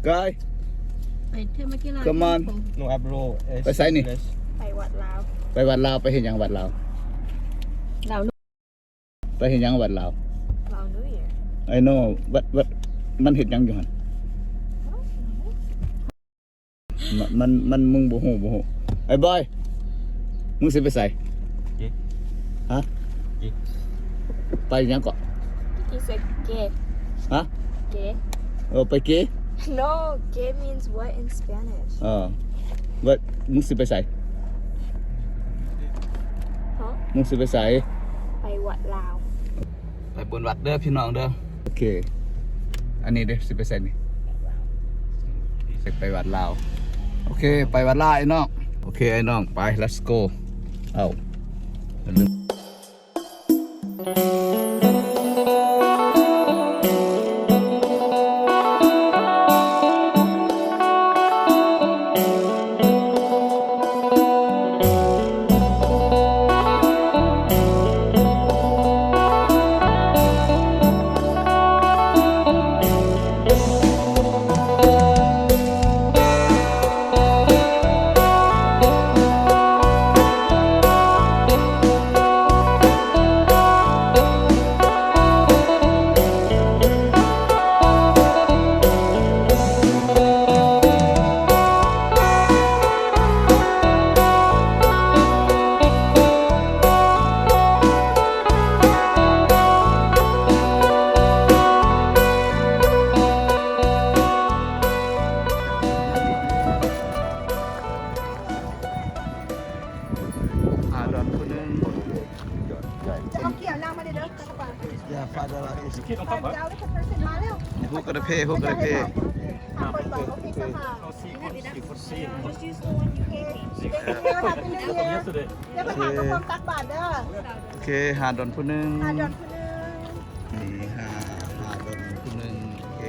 ກາຍ ໄປເທມາກິລາ Come on. No, abro. ໄປໃສນີ້? ໄປວັດລາວ ໄປວັດລາວ. ໄປເຮັດຫຍັງວັດລາວ? ລາວ ໄປເຮັດຫຍັງວັດລາວ? ລາວ New Year. I know. ວັດ ວັດ ມັນເຮັດຫຍັງຢູ່ຫັ້ນ? ມ- ມັນ ມັນ ມຶງບໍ່ຮູ້ ບໍ່ຮູ້. ໄອ້ບອຍ ມຶງຊິໄປໃສ? ເກ ຮະ? ເກ ໄປຫຍັງເກາະ? He said gay. ຮະ? Gay. ເອີ ໄປເກ? No, gay means what in Spanish? ເອີ What ມຶງຊິໄປໃສ? ຮະ? ມຶງຊິໄປໃສ? ໄປວັດລາວ. ໄປບຸນວັດເດີພີ່ນ້ອງເດີ. ໂອເຄ ອັນນີ້ເດ້ ຊິໄປໃສນີ້? ຊິໄປວັດລາວ. ໂອເຄ ໄປວັດລາວໄອ້ນ້ອງ. ໂອເຄ ໄອ້ນ້ອງ ໄປ let's go. ເອົາ. ຫາດອນຜູ້ໜຶ່ງ. ຈະເອົາກຽວນ້ຳມາເດີ. Yeah, Father is. ເຈົ້າ the person ມາແລ້ວ. Who gonna pay? Who gonna pay? ຫາຄົນບອກ ໂອເຄ ເຈົ້າ Happy New Year. ເຈົ້າໄປຫາເຈົ້າຂອງຕັກບາດເດີ. ໂອເຄ ຫາດອນຜູ້ໜຶ່ງ. ຫາດອນຜູ້ໜຶ່ງ. ນີ້ຫາ ຫາດອນຜູ້ໜຶ່ງ. ໂອເຄ.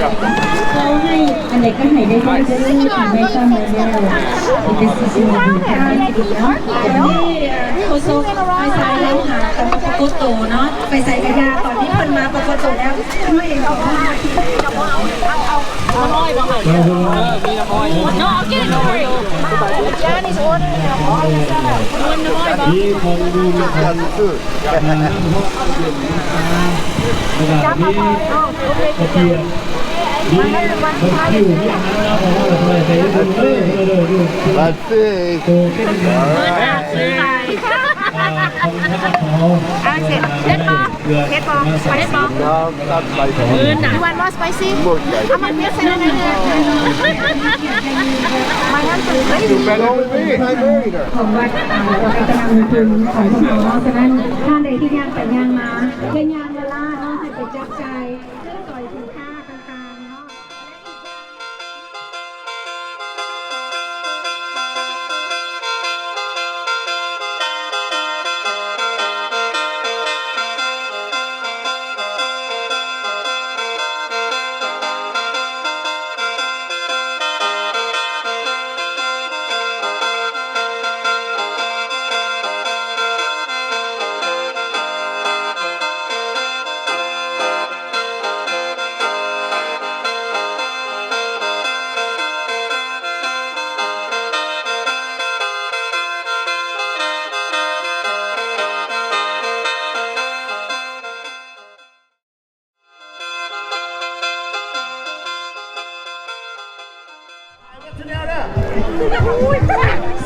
ຂໍໃຫ້ອັນໃດກໍໃຫ້ໄດ້ດ້ວຍເດີ ໄວ້ຊ້ຳໄວ້ແລ້ວ ເປັນສິ່ງທີ່ດີເນາະ. ໂຄສົກຝ່າຍຊາຍລາວຫາກັນປາກົດໂຕເນາະ ໄປໃສກະຢ່າ ຕອນນີ້ເພິ່ນມາປາກົດໂຕແລ້ວ. ເຜັດບໍ່? ເຜັດບໍ່? ເຜັດບໍ່? You want more spicy? ເອົາມາເຜັດໃສ່ແດ່. My husband spicy. ຂອງວັດ ອ່າ ໄປຕະນຳທຶນຂອງພວກເຮົາເນາະ. ສະນັ້ນ ທ່ານໃດທີ່ຍ່າງໄປຍ່າງມາ ຢ່າຍ່າງລ້າໆເນາະ ໃຫ້ໄປຈັບຈ່າຍ ຊື້ສອຍສິນຄ້າຕ່າງໆເນາະ.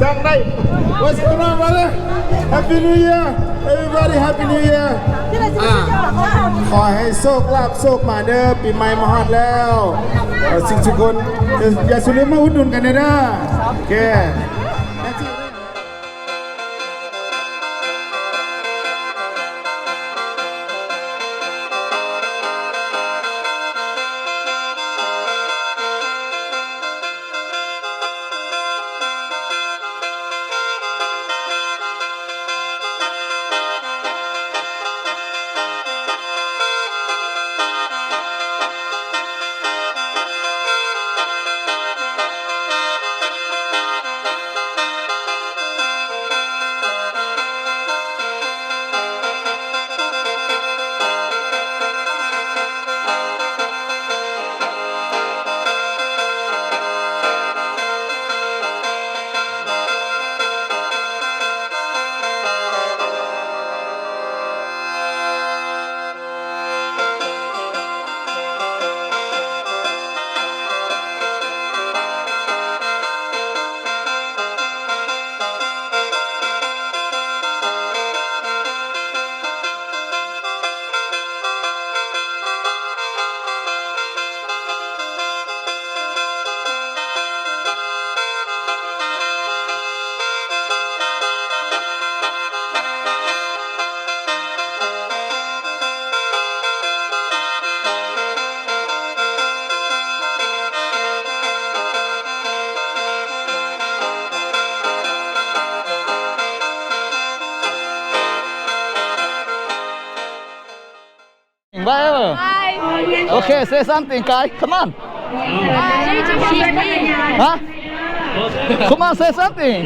ສັ່ງໄດ້. What's going on, brother? Happy New Year, everybody. Happy New Year. ອ່າ ຂໍໃຫ້ໂຊກລາບໂຊກໝານເດີ ປີໃໝ່ມາຮອດແລ້ວ. ເອີ ທຸກໆຄົນ ຢ່າ ຢ່າສູ່ລືມມາອຸດໜູນກັນເດີ. ໂອເຄ. Bye. Bye. Okay, say something, guy. Come on. Huh? Come on, say something.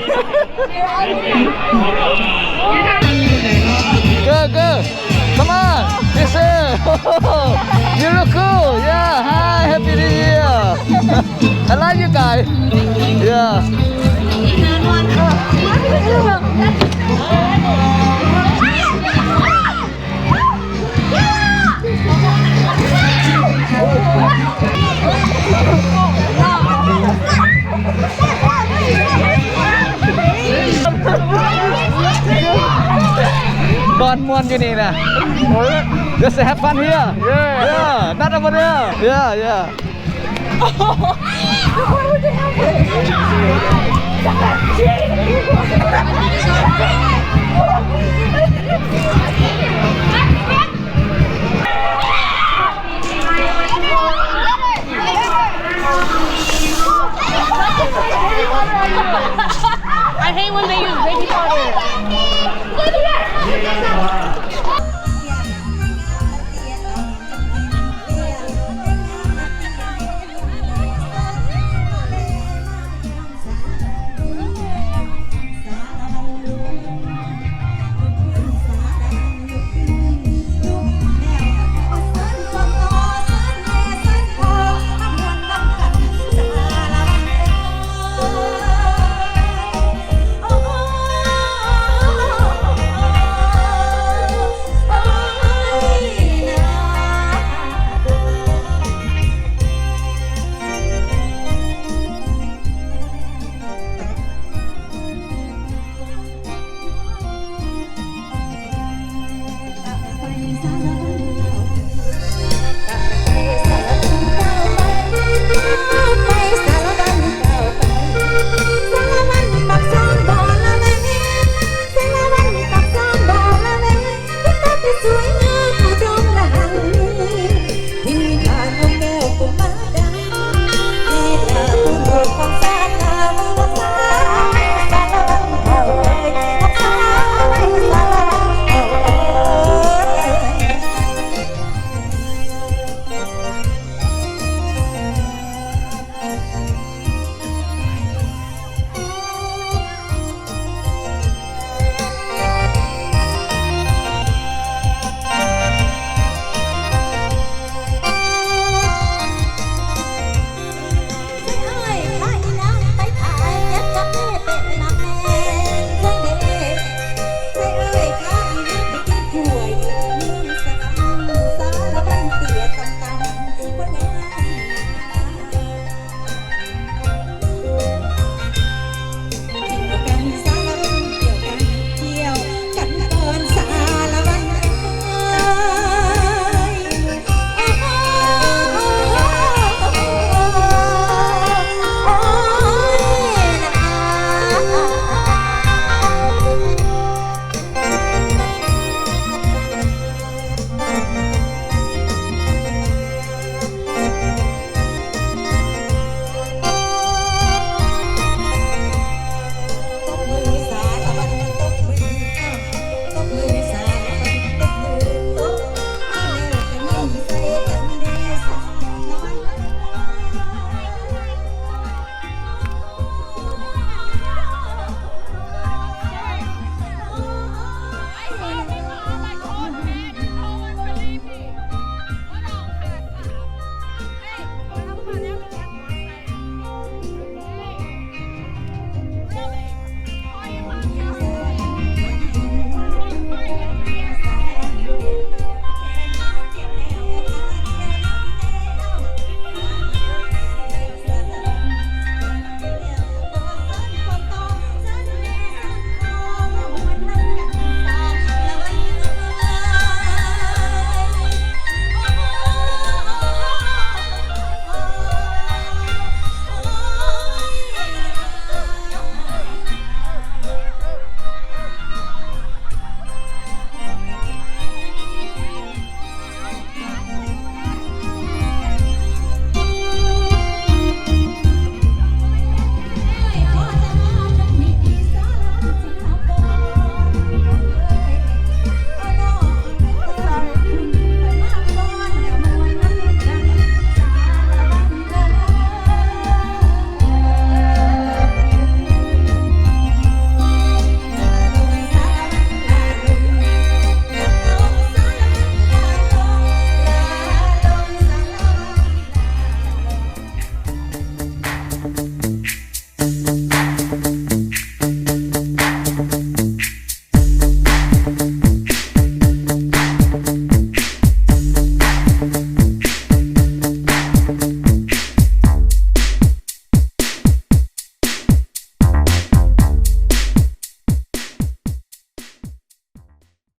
Go, go. Come on. This is. You look cool. Yeah. Hi. Happy New Year. I like you guys. Yeah. ບ່ອນມ່ວນຢູ່ນີ້ນະ. Just have fun here. Yeah. Yeah, not over there. Yeah, yeah.